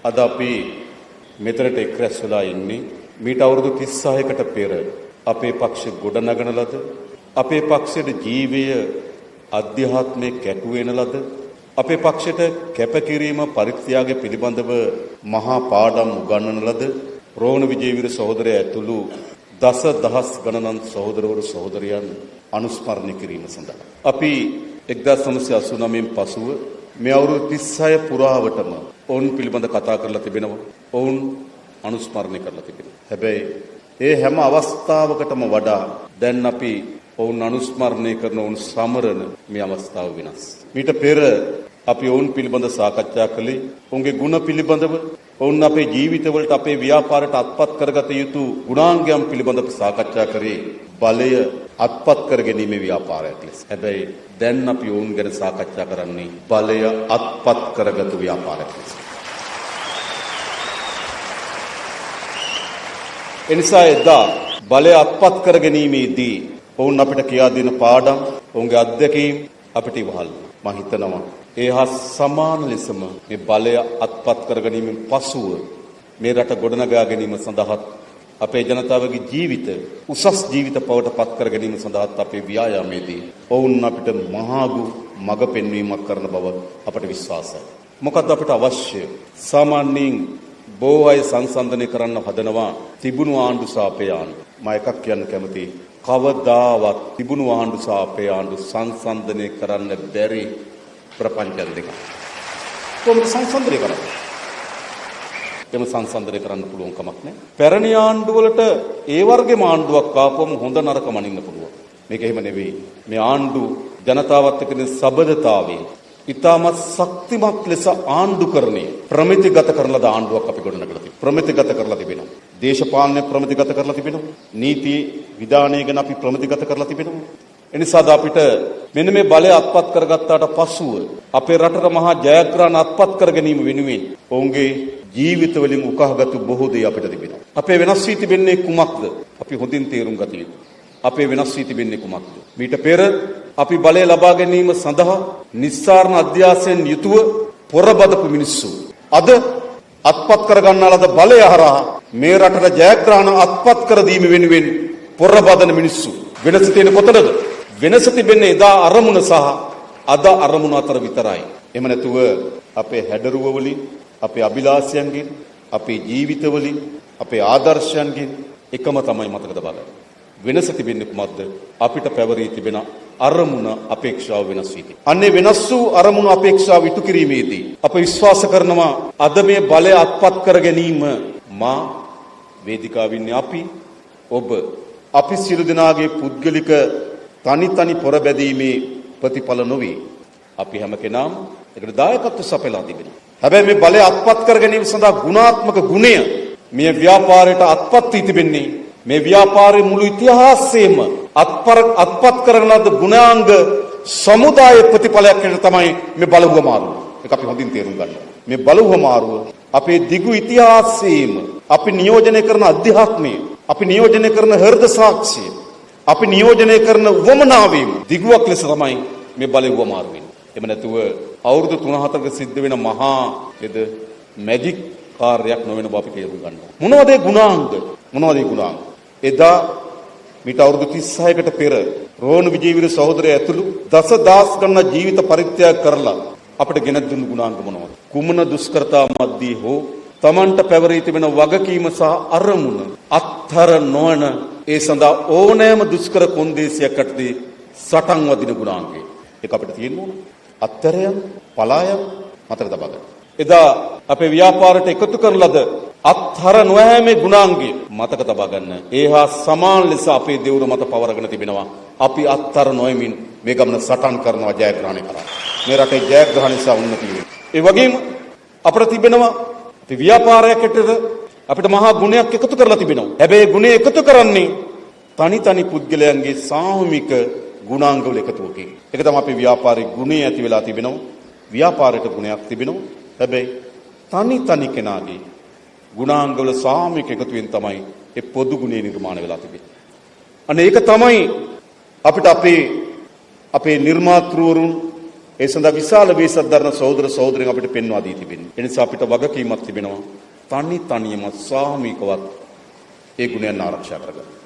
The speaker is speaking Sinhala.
අද අපි මෙතනට එක් රැස් වෙලා ඉන්නේ මීට අවුරුදු 36කට පෙර අපේ පක්ෂ ගොඩනගන ලද, අපේ පක්ෂයට ජීවය අධ්‍යාත්මයේ කැටුවෙන ලද, අපේ පක්ෂයට කැපකිරීම පරිත්‍යාගය පිළිබඳව මහා පාඩම් උගන්වන ලද රෝහණ විජේවීර සහෝදරයා ඇතුළු දස දහස් ගණනන් සහෝදරවරු සහෝදරියන් අනුස්මරණය කිරීම සඳහා අපි 1989 පසුව මේ අවුරුදු 36 පුරාවටම ඔවුන් පිළිබඳ කතා කරලා තිබෙනවා. ඔවුන් අනුස්මරණය කරලා තිබෙනවා. හැබැයි ඒ හැම අවස්ථාවකටම වඩා දැන් අපි ඔවුන් අනුස්මරණය කරන, ඔවුන් සමරන මේ අවස්ථාව වෙනස්. මීට පෙර අපි ඔවුන් පිළිබඳ සාකච්ඡා කළේ ඔවුන්ගේ ගුණ පිළිබඳව, ඔවුන් අපේ ජීවිතවලට, අපේ ව්‍යාපාරයට අත්පත් කරගත යුතු ගුණාංගයන් පිළිබඳව අපි සාකච්ඡා කරේ බලය අත්පත් කර ගැනීමේ ව්‍යාපාරයක් ලෙස. හැබැයි දැන් අපි ඔවුන් ගැන සාකච්ඡා කරන්නේ බලය අත්පත් කරගතු ව්‍යාපාරයක් ලෙස. එනිසා එදා බලය අත්පත් කර ගැනීමේදී ඔවුන් අපිට කියා දෙන පාඩම්, ඔවුන්ගේ අත්දැකීම් අපිට ඉවහල්. මම හිතනවා ඒ හා සමාන ලෙසම මේ බලය අත්පත් කර ගැනීමෙන් පසුව මේ රට ගොඩනගා ගැනීම සඳහාත්, අපේ ජනතාවගේ ජීවිත උසස් ජීවිත පවට පත් කර ගැනීම සඳහාත් අපේ ව්‍යායාමයේදී ඔවුන් අපිට මහාගු මඟ පෙන්වීමක් කරන බව අපට විශ්වාසයි. මොකද්ද අපිට අවශ්‍ය? සාමාන්‍යයෙන් බොහෝ අය සංසන්දනය කරන්න හදනවා තිබුණු ආණ්ඩු සහ අපේ ආණ්ඩු. මම එකක් කියන්න කැමතියි. කවදාවත් තිබුණු ආණ්ඩු සහ අපේ ආණ්ඩු සංසන්දනය කරන්න බැරි ප්‍රපංච දෙකක්. කොහොමද සංසන්දනය කරන්නේ? එම සංසන්දනය කරන්න පුළුවන් කමක් නැහැ. පැරණි ආණ්ඩු වලට ඒ වර්ගෙම ආණ්ඩුවක් ආපුවම හොඳ නරක මනින්න පුළුවන්. මේක එහෙම නෙවෙයි. මේ ආණ්ඩු ජනතාවත් එක්ක සබඳතාවයේ ඉතාමත් ශක්තිමත් ලෙස ආණ්ඩුකරණය ප්‍රමිතිගත කරන ලද ආණ්ඩුවක් අපි ගොඩනගලා තිබෙනවා. ප්‍රමිතිගත කරලා තිබෙනවා. දේශපාලනය ප්‍රමිතිගත කරලා තිබෙනවා. නීති විධානය ගැන අපි ප්‍රමිතිගත කරලා තිබෙනවා. එනිසාද අපිට මෙන්න මේ බලය අත්පත් කරගත්තාට පසුව අපේ රටට මහා ජයග්‍රහණ අත්පත් කර ගැනීම වෙනුවෙන් ඔවුන්ගේ ජීවිත වලින් උකහාගත්තු බොහෝ දේ අපිට තිබෙනවා. අපේ වෙනස් වී තිබෙන්නේ කුමක්ද? අපි හොඳින් තේරුම් ගත යුතුයි. අපේ වෙනස් වී තිබෙන්නේ කුමක්ද? මීට පෙර අපි බලය ලබා ගැනීම සඳහා නිස්සාරණ අධ්‍යාසයෙන් යුතුව පොරබදපු මිනිස්සු අද අත්පත් කරගන්නා ලද බලය හරහා මේ රටට ජයග්‍රහණ අත්පත් කර දීම වෙනුවෙන් පොරබදන මිනිස්සු. වෙනස තියෙන කොතනද? වෙනස තිබෙන්නේ එදා අරමුණ සහ අද අරමුණ අතර විතරයි. එහෙම නැතුව අපේ හැඩරුව වලින්, අපේ අභිලාෂයන්ගෙන්, අපේ ජීවිත වලින්, අපේ ආදර්ශයන්ගෙන් එකම තමයි, මතක තබා ගන්න. වෙනස තිබෙන්නේ කුමක්ද? අපිට පැවරී තිබෙන අරමුණ අපේක්ෂාව වෙනස් වී තිබෙනවා. අන්නේ වෙනස් වූ අරමුණු අපේක්ෂාව ඉටු කිරීමේදී අප විශ්වාස කරනවා අද මේ බලය අත්පත් කර ගැනීම මා වේදිකාවින්නේ අපි ඔබ අපි සියලු දෙනාගේ පුද්ගලික තනි තනි පොර බැදීමේ ප්‍රතිඵල නොවේ. අපි හැම කෙනාම ඒකට දායකත්ව සපයලා තිබෙනවා. හැබැයි මේ බලය අත්පත් කර ගැනීම සඳහා ගුණාත්මක ගුණය මේ ව්‍යාපාරයට අත්පත් වී තිබෙන්නේ මේ ව්‍යාපාරයේ මුළු ඉතිහාසයේම අත්පත් කරන ලද ගුණාංග සමුදාය ප්‍රතිඵලයක් විදිහට තමයි මේ බලහුවමාරුව. ඒක අපි හොඳින් තේරුම් ගන්න. මේ බලහුවමාරුව අපේ දිගු ඉතිහාසයේම අපි නියෝජනය කරන අධ්‍යාත්මය, අපි නියෝජනය කරන හෘද සාක්ෂිය, අපි නියෝජනය කරන උවමනාවීම දිගුවක් ලෙස තමයි මේ බලහුවමාරු වෙන්නේ. එහෙම නැතුව අවුරුදු 3-4ක සිද්ධ වෙන මහා එද මැජික් කාර්යයක් නොවන බව අපි තේරුම් ගන්නවා. මොනවද ඒ ගුණාංග? මොනවද ඒ ගුණාංග? එදා මීට අවුරුදු 36කට පෙර රෝහණ විජේවීර සහෝදරයා ඇතුළු දසදහස් ගණන් ජීවිත පරිත්‍යාග කරලා අපිට ගෙනත් දුන්නු ගුණාංග මොනවද? කුමන දුෂ්කරතා මැද්දේ හෝ තමන්ට පැවරී තිබෙන වගකීම සහ අරමුණ අත්හර නොවන, ඒ සඳහා ඕනෑම දුෂ්කර කොන්දේසියක් යටතේ සටන් වදින ගුණාංගය. ඒක අපිට තියෙන්න ඕන. අත්හැරයන්, පලායන් මතක තබා ගන්න. එදා අපේ ව්‍යාපාරයට එකතු කරන ලද අත්හර නොයෑමේ ගුණාංගය මතක තබා ගන්න. ඒ හා සමාන ලෙස අපේ දෙවුර මත පවරගෙන තිබෙනවා. අපි අත්හර නොයමින් මේ ගමන සටන් කරනවා ජයග්‍රහණය කරා. මේ රටේ ජයග්‍රහණය සහ උන්නතිය වෙනවා. ඒ වගේම අපිට තිබෙනවා අපි ව්‍යාපාරයක් හැටියට අපිට මහා ගුණයක් එකතු කරලා තිබෙනවා. හැබැයි ගුණය එකතු කරන්නේ තනි තනි පුද්ගලයන්ගේ සාමූහික ගුණාංගවල එකතුවකින්. ඒක තමයි අපේ ව්‍යාපාරයේ ගුණය ඇති වෙලා තිබෙනවා. ව්‍යාපාරයට ගුණයක් තිබෙනවා. හැබැයි තනි තනි කෙනාගේ ගුණාංගවල සාමූහික එකතුවෙන් තමයි ඒ පොදු ගුණය නිර්මාණය වෙලා තිබෙන්නේ. අන්න ඒක තමයි අපිට අපේ අපේ නිර්මාතෘවරුන් ඒ සඳහා විශාල වෙහෙසක් දරන සහෝදර සහෝදරියන් අපිට පෙන්වා දී තිබෙනවා. ඒ නිසා අපිට වගකීමක් තිබෙනවා තනි තනියම සාමූහිකවත් ඒ ගුණයන් ආරක්ෂා කරගන්න.